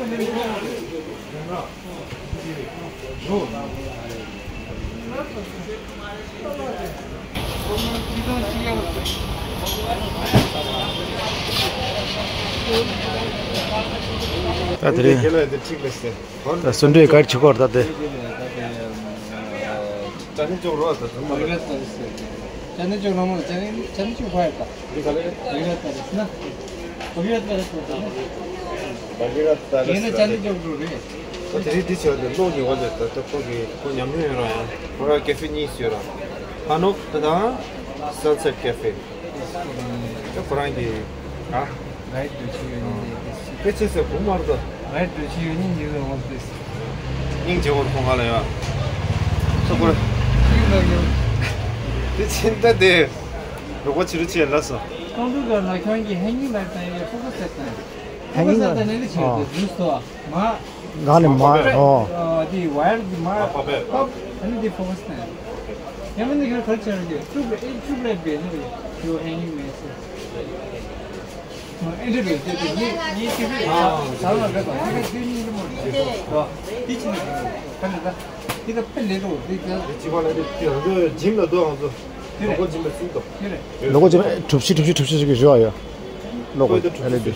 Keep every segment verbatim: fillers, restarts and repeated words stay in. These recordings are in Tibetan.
ད་དེ་རིང་ད་སུ་འདྲའི་གར་ཆུ་སྐོར་ད་དེ། ཅ་ནི་ཅོག་རོ་ད་ད་མ་རེད། ཅ་ནི་ཅོག་རོ་མ་ཅ་ནི་ཅ་ནི་ཅོག་ཕ་ཡ་ད། འདི་ག་ལེ། བྷ་གི་ར་ཏ་རེད་ན། བྷ་གི་ར་ཏ་རེད་ཟེར་ན། བྷ་གི་ར་ཏ་རེད་ཟེར་ན། ཡིན་ན་ཅ་ནི་ཅོག་རོ་རེད། ཨོ་དེ་རིང་འདི་བྱས་ཏེ་ཀློག་ཉོ་བ་ལས་ད་ལྟ་ཁོ་གི་ཁོ་ཉམས་མྱོང་ཡོད་ར་ཡང་ཁོ་ར་ཀེ་ཧྥེ་གཉིས་ཡོད་ར། ཧ་ནོག་ད་དང་Sunset Cafe། ད་ཁོ་རང་གི་ཨ། ང་ཡི་འདོད་ཆེན་ཡོད་ཉིན་དེ་དེ་སི། དེ་ཆེ་སེ་བུ་མར་དོ། ང་ཡི་འདོད་ཆེན་ཡོད་ཉིན་ཉིན་ལ་འོང་དེ་སི། སྙིང་རྗེ་བོར་ཁོང་ང་ལ་ཡོད། སོ་ཁོར། སྙིང་ལ་ཡོད། དེ་ཕྱིན་ད་དེ། རོགས་པ་ཕྱི་རུ་ཕྱིན་ལ་སོ། ཀོང་ཀྲུག་གི་ལ་ཁྱོན་གྱི་ཧེང་གིང་ལ་དང་ཡོད་ཕུ་གུ་སེ་དང་། ཧེང་གིང་ལ་དང་ནི་ལི་ཆེ་དེ་ཟུར་སོ། མ། ག་ནས་མ་ཨོ། ཨ་དེ་ཝ་ཡར་གྱི་མ་ཕབ་ཨ་ནི་དེ་ཕོ་ཁ་སི་ནས། ཡང་མིན་ན་ཁྱོད་ག་རེ་བྱས་རེད་ཀྱི་ཊུབ་ལེ་ཨེ་ཊུབ་ལེ་བེ་ནི་རེད་ཡོ་ཧེང་གིང་མེད་སི། ཨེ་འདྲ་བེ་དེ་དེ་ངའི་ངའི་ཊུབ་ལེ་ཨ་ཟ་ལ་རེད་པ་ངའི་ཀ་ཊུབ་ལེ་ནི་མོ་རེད་ཡོ་དེ་ཆི་ནས་རེད་ཁ་ནས་ད་དེ་ཀ་ཕེ་ལེ་རོ་དེ་དེ་ཅི་པ་ལ་དེ་དེ་རང་ཚོ་ཇིམ་ལ་འགྲོ་ང་ཚོ་ལོ་གོ་ཇིམ་ལ་སིང་ཏོ་དེ་རེད་ལོ་གོ་ཇིམ་གྲུབ་ཤི་གྲུབ་ཤི་གྲུབ་ཤི་ཞིག་གི་ཞུ་བ་ཡོད། ལོ་གོ་ཨ་ལེ་དེ་ལན་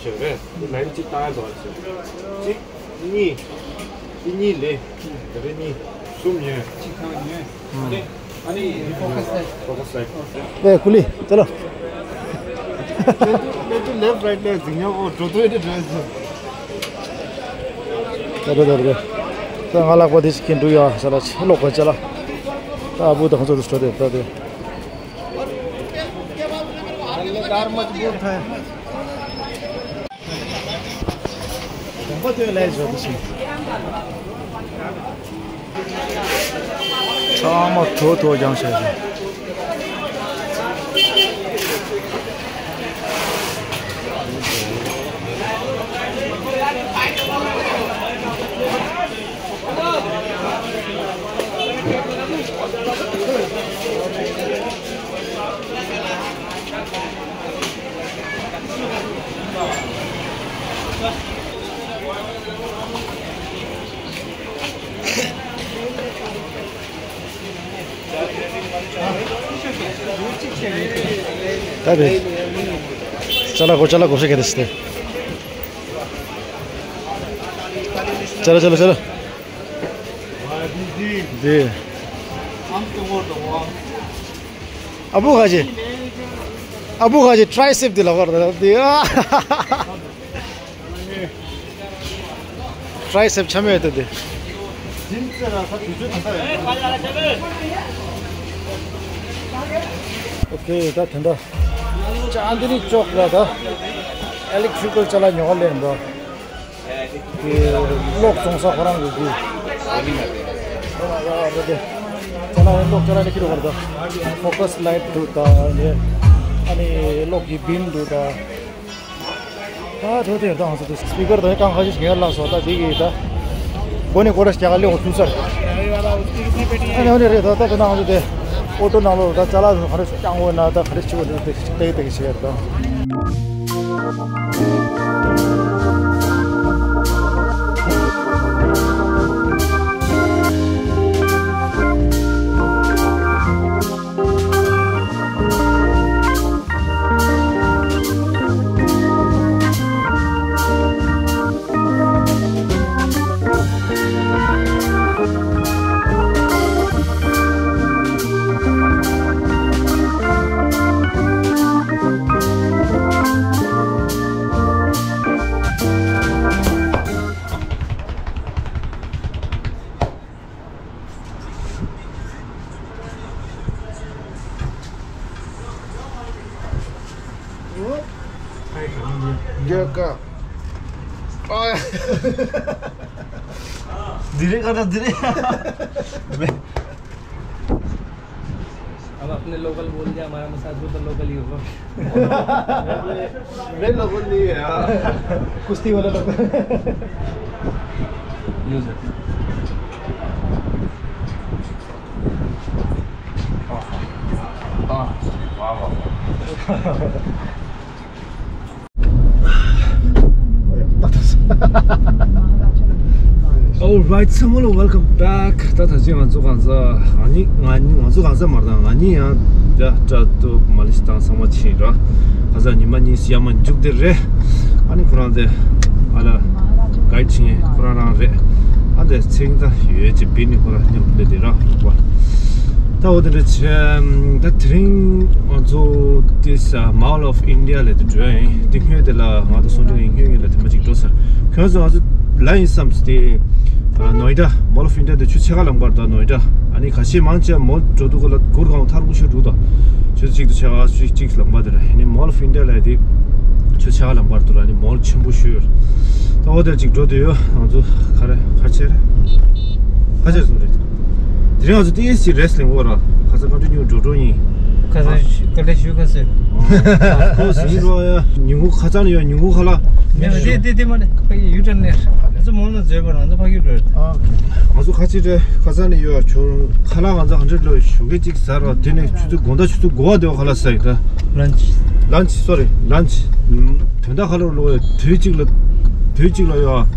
གཅིག་བཏང་ཡ་འགྲོ་བ་ཞིག་གཅིག་གཉིས། འདི་གཉིས་ལས། དེ་རེ་གཉིས། གསུམ་ཉོས། གཅིག་ཁང་ཉོས། ཨ་ནི། ཨ་ནི། ཕོ་ཁ་སི་ལའིཌ། ཕོ་ཁ་སི་ལའིཌ། ཨེ་ཀུ་ལི་ཙ་ལ། ལེབ་ཊི་ལེབ་ཊི་རའིཊ་ལ་འཛིང་ཉོ་ཨོ་འགྲོ་ཐུབ་ཡོད་འདྲ་འདྲ་ཟེར། ད་རེ་ད་རེ། ད་ང་ལག་པ་དེ་ཞིག་གིན་འགྲུ་ཡ་ས་ལ་ཆེ་ལོག་པ་ཅ་ལ། ད་ཨ་བུ་དང་ཚོ་དུ་སྤྲོ་དེ་ད་དེ། ཚང་མ་དོ་དོ་རྒྱང་བྱས་ཤིང་། ད་རེད། ཅ་ལག་གོ་ཅ་ལག་གོ་ཤ་ག་རེ་སྟེ། ཅ་ལག་ཅ་ལག་ཅ་ལག་འདི། ཨ་བུ་ག་ཅི། ཨ་བུ་ག་ཅི་ཊི་རའི་སེབ་འདི་ལ་བར་ད་འདི། ཊི་རའི་སེབ་ཆ་མེད་དེ་དེ། ཨོ་ཁེ་ད་དེ་འདྲ། ཅ་འདི་ནི་ཅོག་ལ་ད། ཨེ་ལེག་ཊི་རི་ཀལ་ཅ་ལག་ཉོ་ག་ལེན་འགྲོ། དེ་གློག་བཙོང་ས་ཁོ་རང་གི་དེ། ཡ་ཡ་རེད་དེ། ཅ་ལག་གློག་ཅ་ལག་ནི་ཁྱེར་བར་ད། ཕོ་ཁ་སི་ལའིཊ་འདུག་ད་ནི། ཨ་ནི་གློག་གི་བིམ་འདུག་ད། ད་དོ་དེར་དང་ང་ཚོ་དེ་སི་པི་ཀར་དང་རྐང་ཁ་ཤས་ཤིག་ངས་བླངས་སོང་ད་དེ་གི་ད། སྒོ་ནས་སྒོ་ར་ཞིག་རྒྱག་ག་ལེགས་པོ་ཐུག་ས་རེད། ཨ་ནི་འོ་ནི་རེད་ད་ད་དེ་ནང་ང་ཚོ་དེ། ཨོ་ཊོ་ནང་ལོགས་ད་ཅ་ལག་ག་རེ་ཞིག་རྐྱང་དགོས་ན་ད་ག་རེ་ཞིག་དགོས་ན་དེ་ཞིག་ཏེག་ཏེག་ཞིག་ཡོད་ད། རྒྱལ་ཁ། ཨ། འདི་རེད་ཀ་ད་འདི་རེད། अब अपने लोकल बोल दिया, हमारा मसाज भी तो लोकल ही होगा। मैं लोकल नहीं है यार। कुश्ती वाला लोकल। यूं सर। वाह, वाह, वाह। Alright, ཚང་མ་ལ་welcome back. ད་ད་ཅི་ང་ཚོ་གང་ཟག་ང་གཉིས་ང་གཉིས་ང་ཚོ་གང་ཟག་མ་རེད། ང་གཉིས་ཡང་ད་ད་དུ་མ་ལི་ཤི་དང་ཚང་མ་ཕྱིན་ར། གང་ཟག་ཉི་མ་གཉིས་ཡར་མར་མཇུག་དེ་རེད། ཨ་ནི་ཁོ་རང་དེ་ཨ་ལ་གའིཌ་བྱེད་མཁན་ཁོ་རང་རང་རེད། ཨ་དེ་ཚེ་རིང་ད་ཡོད་ཅེས་བི་ནི་ཁོ་རང་མཉམ་དུ་སླེབས་དེ་ར་རུག་པ། ད་འོ་དེ་འདྲ་བྱས། ད་དེ་རིང་ང་ཚོ་this uh, Mall of India ལ་དེ་འགྲོ་ཡ་ཡིན། དེ་སྔོན་དེ་ལ་ང་དང་སོང་དེ་སྔོན་ངེད་ལ་དེ་མ་ཅིག་འགྲོ་ས། ཁྱོད་ཚོ་ང་ཚོ་ལ་ཡིན་བསམ་སྟེ། ནོ་ཡི་ཌ། Mall of India དེ་ཆུ་ཚོད་ཕྱེད་ཀ་ལམ་བར་དང་ནོ་ཡི་ཌ། ཨ་ནི་ཁ་ཤས་མང་ཆེ་མོལ་འགྲོ་དུས་སྐབས་ལ་གུར་གང་ཐར་གུ་ཤོད་འགྲོ་དང་། ཆུ་ཚོད་གཅིག་དང་ཕྱེད་ཀ་ཆུ་ཚོད་གཅིག་ལམ་བར་དེ་ལ་ཨ་ནི་Mall of India ལ་དེ་ཆུ་ཚོད་ཕྱེད་ཀ་ལམ་བར་དུ་ལ་ཨ་ནི་མོལ་ཆེན་པོ་ཤོད། ད་འོ་དེར་གཅིག་འགྲོ་དུས་ཡོད་ང་ཚོ་ག་རེ་ག་ཆེ་རེད། ག་ཆེར་སོང་རེད། དེ་རིང་ང་ཚོ་ཏིས་ཅིག་རེས་ལེན་དགོས་ར། ཁ་ཚ་ཁ་འདྲ་ཉུང་འགྲོ་འགྲོ་ཡིན། ཁ་ཚ་ཁ་ལས་ཞུ་ཁ་ཚོད། ཁོ་ཟིན་རོ་ཡ། ཉིན་གུང་ཁ་ཚ་ནས་ཡོད། ཉིན་གུང་ཁ་ལག་མེད་ཤོ། དེ་དེ་དེ་མ་ནི་ཡུ་ཊར་ནས་ང་ཚོ་མོལ་ན་འཛོལ་བ་རང་ཚོ་ཕ་གི་འགྲོ། ང་ཚོ་ཁ་ཆེ་རེ་ཁ་ཚ་ནས་ཡོད། ཁ་ལག་ང་ཚོ་ག་འདྲ་ལོ་ཞོགས་ཀས་གཅིག་ཟ་ར། དེ་ནས་ཆུ་ཚོད་དགོང་དག་ཆུ་ཚོད་དགུ་པ་དེ་བ་ཁ་ལག་ཟ་ཡི་ད། ལན་ཆི། ལན་ཆི་སོ་རི་ལན་ཆི། དོན་དག་ཁ་ལོ་ལོ་དུས་གཅིག་ལ་དུས་གཅིག་ལ་ཡོད།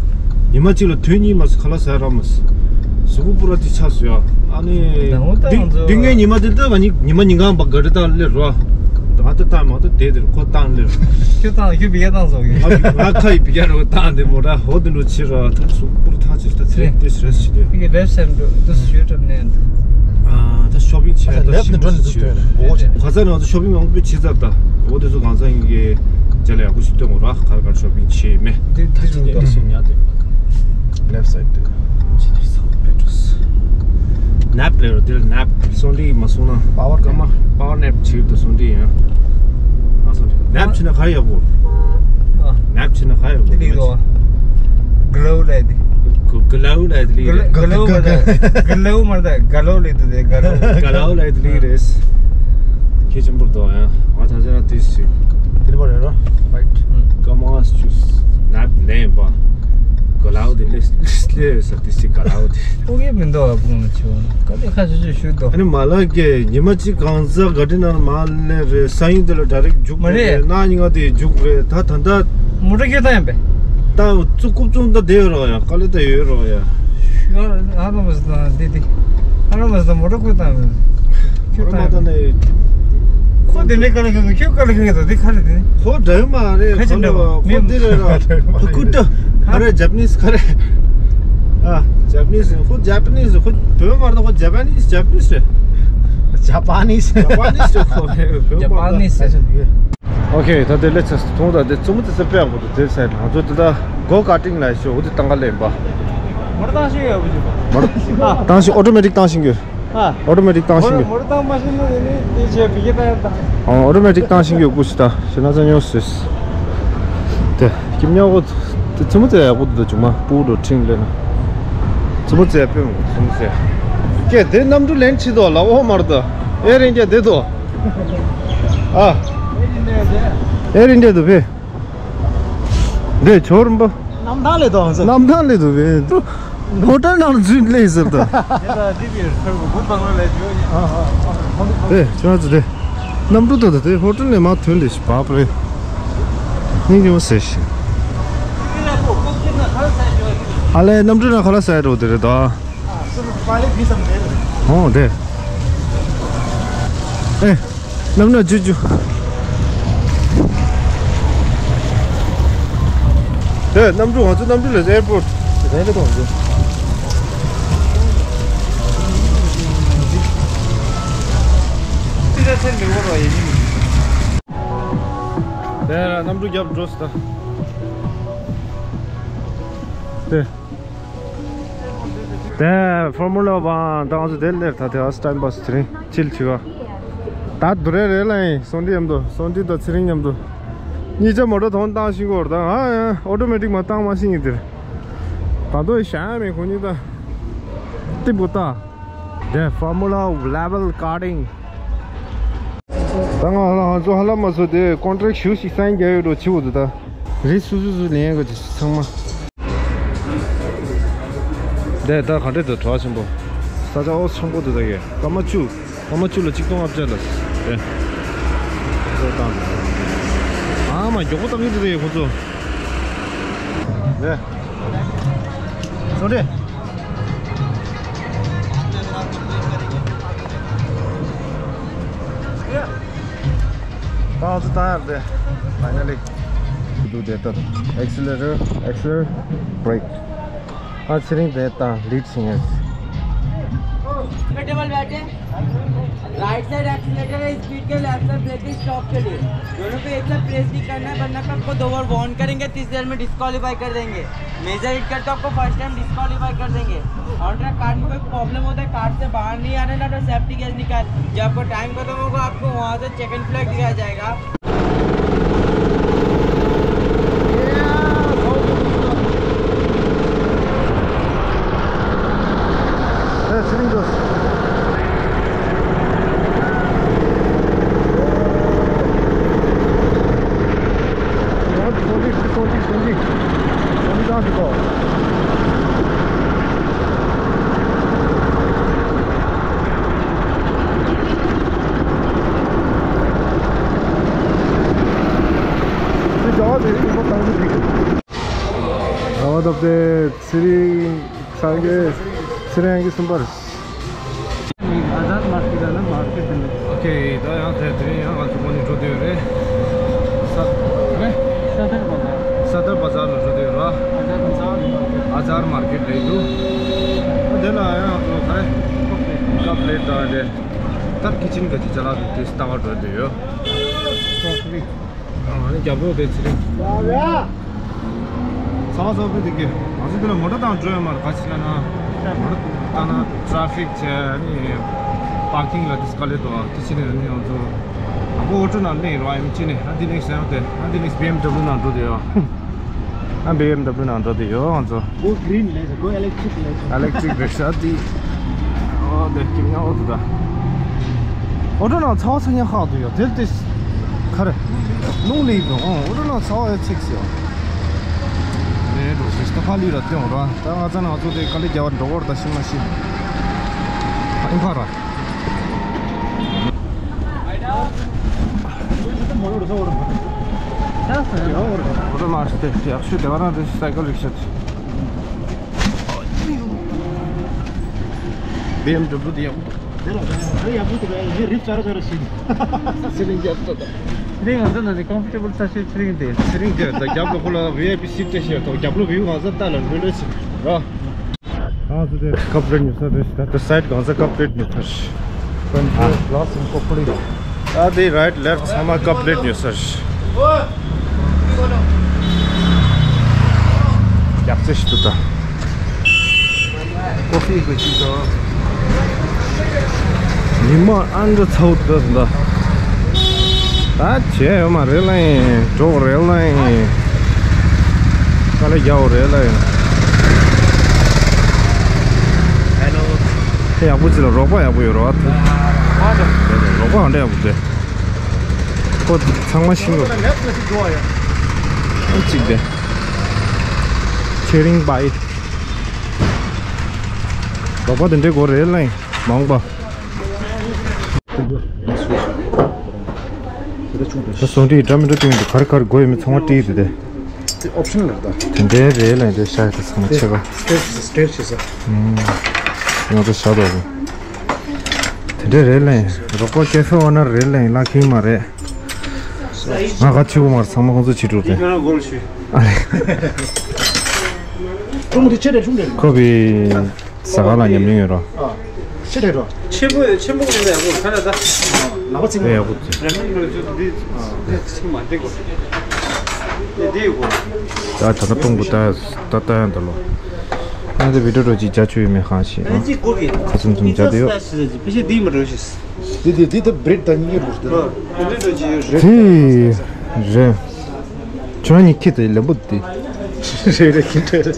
ཉི་མ་གཅིག་ལ་དུས་གཉིས་མ་ཁ་ལག་ཟ་ར་མ། གཟུགས་པོ་པུ་ར་དེ་ཆགས་སུ་ཡོད། ཨ་ནི་འདི་ངའི་ཉི་མ་དེ་ལྟ་བ་ཉི་ཉི་མ་ཉིན་གང་བ་ག་རེ་བཏང་ལེ་རོ། ང་ད་བཏང་མ་ད་དེ་དེར་ཁོ་བཏང་ལེ་རོ། ཁྱོད་བཏང་ཁྱོད་བི་ཡ་བཏང་སོང་གི། ང་ཁ་ཡི་བི་ཡ་རོ་བཏང་དེ་མོ་ར་ཧོ་དེ་འགྲོ་ཕྱིར་ར། ད་གཟུགས་པོ་པུ་ར་ཐང་ཆེ་ད་ཚེ་དེ་སི་རེ་སི་ཞིག་དེ། ཡི་གེ་ལེབ་སེམ་འགྲོ་དུ་སུ་ཞུ་གྲབས་ནས་འདུག་ཨ་ད་ཤོ་པིང་བྱས་ད་ལེབ་ཤིང་ནས་འགྲོ་ནས་འདུག་ཐོས་རེད། ཨོ་ཁ་ཚ་ནང་དུ་ཤོ་པིང་མང་པོ་བྱེད་ཚར་ད། འོ་དེ་ཚོ་གང་ཚ་ཡིན་གྱི་རྒྱ་ལ་ཡག་པོ་ཞིག་སྟོན་དགོས་ར། ག་རེ་ག་རེ་ཤོ་པིང་བྱེད་མེད། འདི་འདི་རུ་འདུག་ཤིང་ཉག་དེ། ལེབ་སའིད་དུ། ནེབ་ལེ་རོ་དེར་ནེབ་སོང་དེ་མ་སོང་ན། པ་ཝར་ཀ་མ་པ་ཝར་ནེབ་བྱེད་དུ་སོང་དེ་ཡང་། ཨ་སོང་དེ་ནེབ་བྱེད་ན་ག་རེ་ཡག་པོ། ནེབ་བྱེད་ན་ག་རེ་ཡག་པོ། དེ་ལི་གོ། ག་ལོ་ལེ་དེ། ག་ལོ་ལེ་དེ་ལི་རེད། ག་ལོ་མ་རེད། ག་ལོ་མ་རེད། ག་ལོ་ལེ་དེ་དེ་ག་ལོ། ག་ལོ་ལེ་དེ་ལི་རེད། ཁྱེད་ཆེན་པོར་དོ་ཡང་ང་ད་ཆ་ན་དུས་སུ། དེ་པར་རེད་རོ། ཀ་མ་སུ་ནག་ནེམ་པ། ག་ལོ་དེ་ལེ་ལེ་ས་དུས་སུ་ག་ལོ་དེ། ཨོ་ཡེ་མི་འདུག་ཨ་བུ་མི་ཆུ། ག་དེ་ཁ་ཆུ་ཆུ་ཞུ་དོ། ཨ་ནི་མ་ལག་གི་ཉི་མ་གཅིག་གང་ཟག་ག་དེ་ན་མ་ལེ་རེད། ས་ཡིན་དེ་ལ་ཌ་རེག་རྒྱུག་མ་རེད། རེད་ན་ཉི་ང་དེ་རྒྱུག་རེད། ད་ད་ད། མོ་ཊ་ཁྱོད་བཏང་ཡིན་པས། ད་ཙུ་ཀུབ་ཙུང་ད་དེ་ཡོད་རོགས་ཡ། དཀའ་ལས་ད་ཡོད་རོགས་ཡ། ཨ་རོ་མ་སི་དང་དེ་དེ། ཨ་རོ་མ་སི་དང་མོ་ཊ་ཁོ་བཏང་ཡིན། ཁྱོད་བཏང་ཡིན། ཁོ་དེ་ནས་དཀའ་ལས་ཁག་གི། ཁྱོད་དཀའ་ལས་ཁག་གི་དོ། དེ་ཁ་རེད་དེ། ཁོ་འདྲ་མ་རེད། ཁ་ཅིག་འདྲ་བ། ཁོ་དེ་རེད་ར། ཁོ་ཀུ་ཏ། ཁ་རེད། ཇ་པ་ནིས་ཁ་རེད། ཨ་ཇ་པ་ནིས། ཁོ་ཇ་པ་ནིས། ཁོ་བོད་མ་རེད། ཁོ་ཇ་པ་ནིས། ཇ་པ་ནིས་རེད། ཇ་པ་ནིས། ཇ་པ་ནིས་རེད། ཁོ་བོད་མ་རེད། ཇ་པ་ནིས་རེད། ཨོ་ཁེ། ད་དེ་ལས་ཚ་ཐོང་། ད་དེ་ཙུ་མུ་དེ་ཚ་དཔེ་ཡག་པོ་འདུག་དེ་ཚ་ང་ཚོ་དེ་ད་གོ་ཀར་ཊིང་ལ་ཤོག་འོ་དེ་བཏང་ག་ལེན་པ། མོ་ཊ་བཏང་ཤེས་ཡོད་པ་ཅིག་མོ་ཊ་བཏང་ཤེས། ཨོ་ཊོ་མེ་ཊིག་བཏང་ཤེས་ཡོད། ཨོ་ཊོ་མེ་ཊིག་བཏང་ཤེས་ཡོད། མོ་ཊ་བཏང་མ་ཤེས་ན་དེ་ནི་དེ་བྱས་བི་ཀེ་བཏང་ཡོད་ད། ཨོ་ཊོ་མེ་ཊིག་བཏང་ཤེས་ཡོད་ཀུ་ཤི་ད་ཤི་ན་ཚ་ཉོ་སྲིད། དེ་ཀིམ་ཉོ་གོ། དེ་ཙུ་མུ་ཙེ་ཡག་པོ་འདུག་ད་ཅུང་མ་པུ་རོ་ཁྲིང་ལེ་ན། ཙུ་མུ་ཙེ་དཔེ་མོ་ཙུ་མུ་ཙེ། ཀྱེ་དེ་གནམ་གྲུ་ལེན་ཆི་དོ་ལ་ཨོ་མར་དོ། ཨེར་ཨིན་ཌི་ཡ་དེ་དོ། ཨ། ཨེར་ཨིན་ཌི་ཡ་དོ་བེ། འདི་ཇོ་རིན་པོ། གནམ་ཐང་ལས་དོ་ཧང་སང་། གནམ་ཐང་ལས་དོ་བེ། ཧོ་ཊེལ་ནང་འཛུལ་ལས་ཟེར་དོ། དེ་ད་དེ་བེ་ཁར་གོ་བུ་བང་ལ་ལས་ཇོ་ཡ། དེ་ཅོ་ཙི་དེ། གནམ་གྲུ་དོ་དེ་ཧོ་ཊེལ་ནས་མ་ཐོན་ལས་ཤི་བབ་རེད། སྙིང་རྗེ་མོ་ཟེར་ཤི། ཨ་ལས་གནམ་གྲུ་ནང་ཁ་ལག་ཟ་ཡ་འགྲོ་དེ་རེད་དོ། ཨོ་དེ། ཨེ། གནམ་གྲུ་ཇུ་ཇུ། དེ་གནམ་གྲུ་ང་ཚོ་གནམ་གྲུ་ལ་ཨེར་པོར་ཊི། དེ་གནམ་གྲུ་རྒྱབ་འགྲོ་སི་ད། དེ། དེ་ཧྥོར་མུ་ལ་ཝན་ད་ང་ཚོ་དེ་སླེབས་ད། དེ་ཨ་སི་ཊན་བྷ་སི་དེ་རིང་ཕྱིལ་ཆི་ག་ད་དུ་རེ་རེ་ལ་ཡིན། སོང་དི་མཉམ་དུ། སོང་དི་དང་ཚེ་རིང་མཉམ་དུ། གཉིས་ཆ་མོ་ཊ་ཐོང་བཏང་ཤིང་གོ་ར། ད་ང་ཡང་ཨོ་ཊོ་མེ་ཊིག་མ་བཏང་མ་ཤིང་ཡིན་དེར། ད་དོ་ཤ་མེ་ཁོ་གཉིས་ད། ཏིབ་གོ་ད། དེ་ཧྥོར་མུ་ལ་ཝན་ལེ་ཝལ་ཀར་ཊིང་། ད་ང་ལ་ང་ཚོ་ཧ་ལམ་མ་ཚོ་དེ་ཀོན་ཊེག་ཞུ་ཞིག་སན་རྒྱག་ཡོད་འགྲོ་ཆི་བོ་དུ་ད། རི་སུ་སུ་སུ་ལེན་གོ་ཅི་ཚང་མ། དེ་ད་ག་འདྲས་འདུག་གྲོགས་ཆེན་པོ། ས་ཆ་ཨོ་ཆེན་པོ་འདུག་ད་གི་སྐར་མ་བཅུ། སྐར་མ་བཅུ་ལ་གཅིག་སྟོང་ལྔ་བརྒྱ་ལ། དེ། ཁོ་བཏང་འདུག་ཨ་མ་མགྱོགས་པོ་བཏང་གི་འདུག་ད་གི་ཁོ་ཚོ། དེ། ད་ང་ཚོ་ད་ཡར་བསྡད། Finally. དུ་དེ་ལྟར། Accelerator, accelerator, brake. ཨ་ཚེ་རིང་དེ་དང་ལིཌ་སིང་ངར། कंफर्टेबल बैठे। राइट साइड एक्सीलरेटर है, स्पीड के, लेफ्ट साइड ब्रेक है, स्टॉप के लिए। दोनों पे एक साथ प्रेस नहीं करना है, वरना आपको दो बार वार्न करेंगे, तीस देर में डिस्क्वालीफाई कर देंगे। मेजर हिट करते आपको फर्स्ट टाइम डिस्क्वालीफाई कर देंगे। और ट्रक कार्ड में कोई प्रॉब्लम होता है, कार्ड से बाहर नहीं आना ना, तो सेफ्टी केस निकाल। जब आपको टाइम खत्म होगा, आपको वहाँ से चेक इन फ्लैग दिखाया जाएगा। ར་བ་བཏབ་སྟེ་ཚེ་རིང་ཚང་གི་ཚེ་རིང་གི་གསུམ་པར། आज़ाद मार्केट है ना, मार्केट है ना। ཨོ་ཁེ། ད་ཡང་དེ་དེ་རིང་ཡང་ང་ཚོ་གོ་ནས་འགྲོ་དུས་རེད། ས་རེད། सदर बाजार। सदर बाजार ལ་འགྲོ་དུས་ར། आज़ाद मार्केट। आज़ाद मार्केट རེད་འདུག་ཨ་དེ་ལ་ཡང་ང་ཚོ་ག་རེ། ཀབ་ལེཊ་དང་དེ། ད་ཁི་ཆན་ག་ཅིག་ཅ་ལག་དེ་ལྟ་བར་འགྲོ་དུས་ཡོད། ཀྲོ་ཕི། ཨ་ནི་རྒྱབ་ལོགས་དེ་ཚེ་རིང་། ཚ་བ་ཚ་བ་དཔེ་འདུག་གི། ང་ཚོ་འདི་ལ་མོ་ཊ་དང་འགྲོ་ཡོད་མ་རེད། ག་ཅི་ལབ་ན། མོ་ཊ་བཏང་ན་ཊ་ཕིག་བྱས། ཨ་ནི་པར་ཀིང་ལ་དེ་དཀའ་ལས་འདུག་ཨ་དེ་ཕྱིན་ནས་ཨ་ནི་ང་ཚོ་དང་པོ་ཨོ་ཊོ་ནང་སླེབས་རོགས་ཨ་ནི་ཕྱིན་ནས་ཨ་འདི་ནེག་སི་ཡང་དེ་ཨ་འདི་ནེག་སི་བི་ཨེམ་དབྱུ་ནང་འགྲོ་དེ་ཡོད། ཨ་བི་ཨེམ་དབྱུ་ནང་འགྲོ་དེ་ཡོད་ང་ཚོ། Go green laser, go electric laser. ཨ་ལེག་ཊི་རིག་རེད་ཤག་དེ། ཨོ་དེ་ཀིང་ཡང་ཨོ་དེ་ད། ཨོ་ཊོ་ནང་ཚ་བ་ཚ་ཉག་ཧག་དུ་ཡོད་དེ་དེ། ག་རེ། རླུང་ལེན་དུ་ཨོ་ཨོ་ཊོ་ནང་ཚ་བ་ཡོད་ཚིག་སི་ཡོད། རེད་འགྲོ་ཞིག་ད་ཕ་ལི་ར་སྟོན་ར། ད་ང་ཚ་ན་ང་ཚོ་དེ་དཀའ་ལས་རྒྱག་པར་འགྲོ་བར་ད་ཤི་མ་ཤི། ཨིན་ཕ་ར། ཨོ་ཊོ་མ་སྟེ་ཡག་ཤོས་དེ་ག་རང་རེད། སའི་ཀལ་རིག་ཤ་དེ། བི་ཨེམ་དབྱུ་དེ་ཡག་པོ་འདུག་དེ་ལ་དེ་ཡག་པོ་འདུག་ཡ་རིབ་ཙར་ཙར་ཞིག་ཚེ་རིང་རྒྱབ་ཏོ་དང་། དེ་ང་ཚོ་ནང་ནས་ཀོམ་ཕོར་ཊེ་བལ་ས་ཤོས་ཚེ་རིང་དེ། ཚེ་རིང་རྒྱབ་དང་རྒྱབ་ལོགས་ཁོ་ལ་བི་ཨའི་པི་སིཊ་སྤྲད་ཤེས་ཐོག་རྒྱབ་ལོགས་བིའུ་གང་ས་ལྟ་ལ་འགྲོ་འགྲོ་ཞིག་ར། ང་ཚོ་དེ་ཀབ་ལེཊ་ཉོ་ས་རེད། ད་ད་སའིཌ་གང་ས་ཀབ་ལེཊ་ཉོ་ས་རེད། Front view, glass and properly. ད་དེ་རའིཊ་ལེཕཊ་ཚང་མ་ཀབ་ལེཊ་ཉོ་ས་རེད། ཡག་ཚད་ཞིག་འདུག་ད། ཀོ་ཕི་གི་ཅིག་དང་། ཉི་མ་ཨ་འདྲ་ཚ་བོ་འདུག་ད། ད་བྱས་ཡོད་མ་རེད་ལ་ཡིན། འགྲོ་རེད་ལ་ཡིན། དཀའ་ལས་རྒྱག་རེད་ལ་ཡིན། ཧེ་ལོ། དེ་ཡག་པོ་ཅིག་ལ་རོགས་པ་ཡག་པོ་ཡོད་རེད་བ། དེ་རོགས་པ་ཨ་འདྲ་ཡག་པོ་དེ། ཁོ་ཚང་མ་ཤིང་རོ། ཨ་གཅིག་དེ། ཆེ་རིང་བའི། རོགས་པ་དེ་འདྲའི་སྒོ་རེད་ལ་ཡིན། མང་པ། ད་སོང་དུས་འདྲ་མི་འདྲ་སྟོན་གྱི་འདུག་ག་རེ་ག་རེ་དགོས་ཡོད་མེད་ཚང་མ་བྲིས་འདུག་དེ། དེ་ཨོབ་ཤན་ལ་རེད་ད། དེ་འདྲའི་རེད་ལ་ཡིན་དེ་ཤ་ཡི་དེ་ཚང་མ་ཆེ་ག་སི་ཊེ་ཊི་སི་ཊེ་ཊི་བྱེད་ས། ང་ཚོ་ཤ་དོག་གི། དེ་འདྲའི་རེད་ལ་ཡིན། རོགས་པ་ཀེ་ཧྥེ་ཨོ་ནར་རེད་ལ་ཡིན། ལ་ཁིང་མ་རེད། ང་ག་ཆེ་བོ་མར་ཚང་མ་ཁོང་ཚོ་བྱེད་འགྲོ་དེ། ཨ་རེ། ཀྲུང་དེ་ཆེ་རེད་ཆུང་རེད། ཁོ་བི། ཟ་ཁང་ལ་ཉམས་མྱོང་ཡོད་རོ། ཨ། ཆེ་རེད་རོ། ཆེན་པོ་ཆེན་པོ་ཡིན་ན་ཡག་པོ་ཁ་ན་ད། ལག་པ་ཚིག་ཨེ་ཡག་པོ་ཚིག་རེ་མིན་རོ་ཅུ་འདི་འདི་ཚིག་མ་འདི་གོ་འདི་འདི་གོ་ད་ད་ད་སྟོང་གོ་ད་ད་ད་ཡང་ད་ལོ། ང་ཚོ་བི་ཌིའོ་རོ་ཅིག་རྒྱ་ཆུ་ཡོད་མེད་ཁང་ཞིག་ཨ། ཁ་ཚུམ་ཚུམ་རྒྱ་དེ་ཡོད། ཕི་ཤེ་འདི་མ་རོ་ཤིས། འདི་འདི་འདི་ད་བི་རེད་ད་གཉིས་རོ་ཤིས་ད། འདི་འདྲ་ཅིག་ཡོད་རེད། དེ་རེད། ཁྱོད་གཉིས་ཁྱི་དེ་ལེན་པོ་དེ། རེད་རེད་ཁྱི་འདྲ་རེད།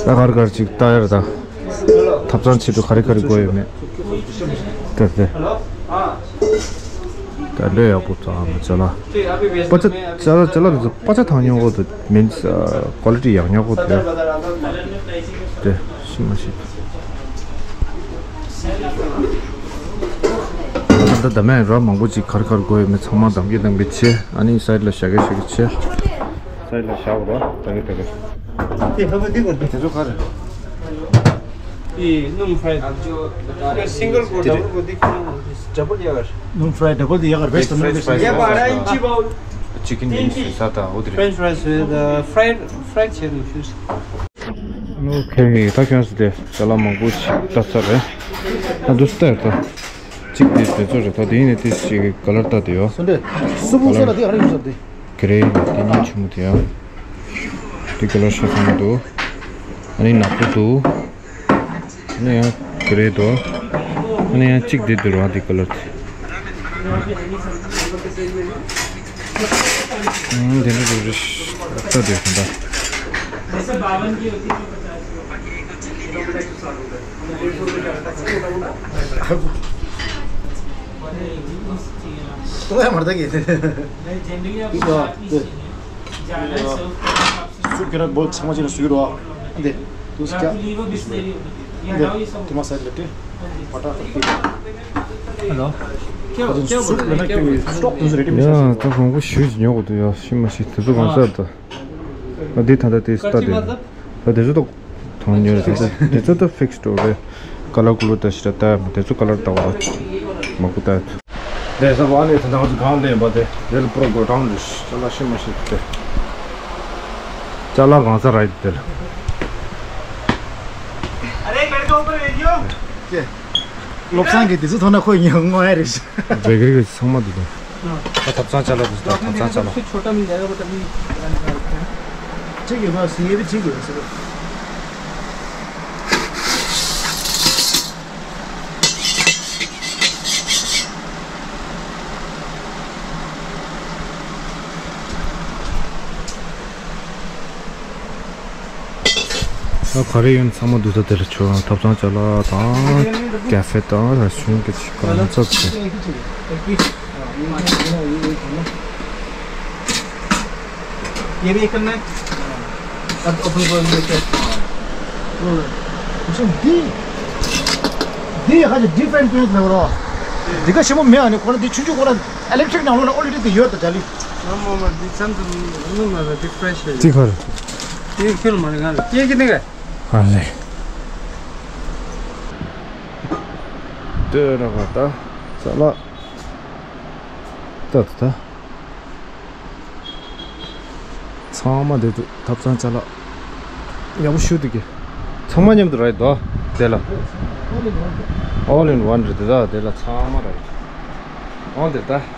ད་གར་གར་ཅིག་ལྟ་ཡར་ད། ཐབ་ཚང་ཆེད་དུ་ག་རེ་ག་རེ་དགོས་ཡོད་མེད། ད་དེ། ད་ལོས་ཡག་པོ་ཚོ་ཨ་མ་ཚོ་ལ། པ་ཆ་ཅ་ལག་ཅ་ལག་རེད་ཚོ་པ་ཆ་ཐང་ཉོ་གོ་དུ་མིན་ཀོ་ལི་ཊི་ཡག་ཉོ་གོ་དུ། དེ་ཤི་མ་ཤི། ད་ད་མེད་ར་མང་པོ་ཅིག་གར་གར་དགོས་ཡོད་མེད་ཚང་མ་དམ་གྱི་དམ་གྱི་ཆེ། ཨ་ནི་སའིཌ་ལ་ཞག་གི་ཞག་གི་ཆེ། སའི་ལ་བཞག་རོགས། ད་གི་ད་གི། དེ་ཧ་གོ་དེ་གོ་དེ། དེ་ཚོ་ག་རེ། དེ་སྣུམ་ཕ་རའི། སིང་གལ་གོ་ཌབ་ལ་གོ་དེ་ཁྱོད་རང་ཌབ་ལ་ཡག་ག་སྣུམ་ཕ་རའི་ཌབ་ལ་དེ་ཡག་ག་རེད། བེ་སི་ཊི་ནོ་བེ་སི་ཊི་ཡག་པ་ར་ཨིན་ཅི་བའོ། ཅི་ཀིན་མིག་སི་ཟ་ད་འོ་དེ་རེད། French fries with uh, fried fried chicken shoes. ཨོ་ཁེ། ད་ཁྱོད་ཚོ་དེ་ཅ་ལག་མང་པོ་ཞིག་ལྟ་ཚར་རེད། ད་འདུག་སྟེར་ད། གཅིག་དེ་དེ་ཚོ་རེད། ད་དེ་ཡིན་ནས་དེ་ཞིག་གི་ཀ་ལར་ལྟ་དེ་ཡོད། སོ་འདྲེ། སུ་བུ་སོ་ལ་དེ་ཨ་རི་ཡོད་ས་དེ། གྷེ་རེ་ལ་དེ་གཉིས་ཆུང་མོ་དེ་ཡང་། དེ་ཀ་ལར་ཤ་ཚང་མ་འདུག་ཨ་ནི་ནག་པོ་འདུག་ཨ་ནི་ཡང་གྷེ་རེ་འདུག་ཨ་ནི་ཡང་གཅིག་དེ་འདུག་ར་དེ་ཀ་ལར་དེ། ཨང་། དེ་འདྲ་རེད་རེད། ལྟ་དེ་ག་འདྲ། ཏོག་ཡ་མར་ད་གི། སུ་ཁྱེད་རང་བོད་ཚང་མ་ཅིག་ལ་སུ་ཡོད་རོགས། འདི། དུ་སུ་ཀྱ། འདི། དེ་མ་ཟད་ལ་དེ། བ་ཏྲ་ཁ་ཏི། ཧེ་ལོ། ཁྱེད་ཚོ་སུ་ལ་ན་ཁྱེད་ཀྱི་སི་ཊོག་དུ་སུ་རེ་ཏི་མི་ཡ། ད་ཁོང་ཁོ་ཞུས་ཉོ་གོ་དུ་ཡ་ཤི་མ་ཤི་དེ་ཚོ་གང་ཟག་ད། ང་འདི་ད་ལྟ་དེ་སི་ཊ་དེ། ད་དེ་ཚོ་ད། ཐོང་ཉོ་རེད། དེ་ཚོ་དེ་ཚོ་ད་ཕིག་སི་འགྲོ་རེད། ཀ་ལར་ཀུ་ལུ་ད་ཤི་ར་ད་དེ་ཚོ་ཀ་ལར་ད་བ་མ་ཀུ་ད། དེ་ས་བ་ནས་ད་ང་ཚོ་གང་ལེན་པ་དེ་དེ་ལ་པུ་རོ་གོ་ཌའུན་རེད། ཅ་ལག་ཤི་མ་ཤི་དེ། ཅ་ལག་གང་ས་ར་དེ་ལ། བློ་བཟང་གིས་དེ་ཚོ་མཐོང་ན་ཁོ་ཡིན་ངོ་ཡ་རེད། བེ་ཀ་རི་གི་ཚང་མ་འདུག་ད་ཐབ་ཚང་ཅ་ལག་འདུག་ད་ཐབ་ཚང་ཅ་ལག་ཅིག་ཡོད་པ་སི་ཡེ་བི་ཅིག་ཡོད་སི། ད་ག་རེ་ཡོད་ཚང་མ་འདུག་ད་དེ་ལ་ཆོ་ཐབ་ཚང་ཅ་ལག་དང་ཀ་ཧྥེ་དང་ར་ཤུན་གི་ཅིག་གང་ཚབ་ཆེ། ये भी एक करना है। अब ओपन कर लेते हैं। འདི་འདི་ཧ་ཅང་ཌི་ཕ་རེན་ཊི་ལབ་རོ། འདི་ག་ཞིམ་པོ་མེད། ཨ་ནི་ཁོ་རང་འདི་ཆུང་ཆུང་ཁོ་རང་ཨི་ལེག་ཊི་རིག་ནང་ལོགས་ལ་ཨོ་ལེ་ཌི་འདི་ཡོད་ད་ཇ་ལི། ང་མ་མ་འདི་ཚང་དུ་ནུ་མ་ར་འདི་ཕ་རེ་ཤི་རེད། ཅི་ཁར། དེ་ཁྱོད་མ་རེད། ང་ལ་སྐྱེ་གི་ནི་ག་ཨ་ལེ། ལྟོས་ར་ག་ད་ས་ལ། ད་ད་ད། ཚང་མ་དེ་དུ་ཐབ་ཚང་ཅ་ལག་ཡག་པོ་ཞུ་དུ་གི། ཚང་མ་མཉམ་དུ་རེད་དོ། དེ་ལ། All in one རེད་དེ་ད་དེ་ལ་ཚང་མ་རེད། འོང་དེ་ད།